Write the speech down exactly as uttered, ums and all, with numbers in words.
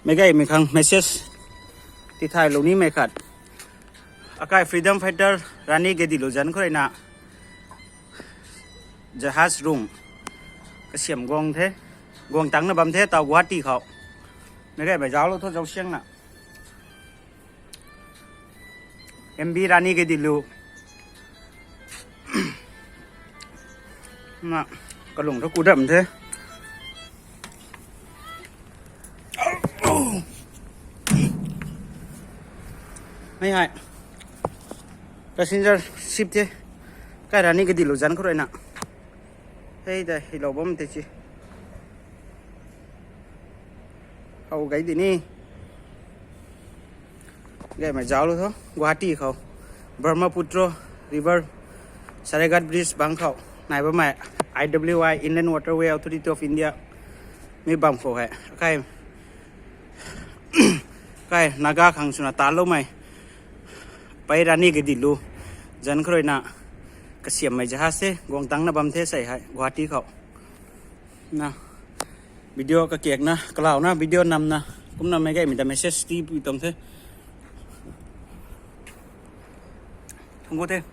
Meicgaymei khang message tithaylou nimei khat. Akai freedom fighter Rani Gaidinliu zanc khou ruina jahaz rung kasiam guang the, guang tangcna bam the taw Guwahati khou. Meicgaymei zauclou tho zausiangna. M B Rani Gaidinliu na kalung thu kudam the. Hei hei passenger ship the. Kai Rani Gaidinliu zanc khou ruina. Hei ta hilou bam tei si. How gay di ni. Gaymei zauclou tho Guwahati khou Brahmaputra River Saraighat Bridge bang khou nai bammei I W I, Inland Waterway Authority of India mei bam khou hei akai kai Naga khang swna taloumei pei Rani Gaidinliu zanc khou ruina kasiammei jahaz the guang tangcna bam the sei hei Guwahati khou. Na video kakakna kalauna video namna kumna meicgaymei ta message tipui tuang the. Thangc ku the.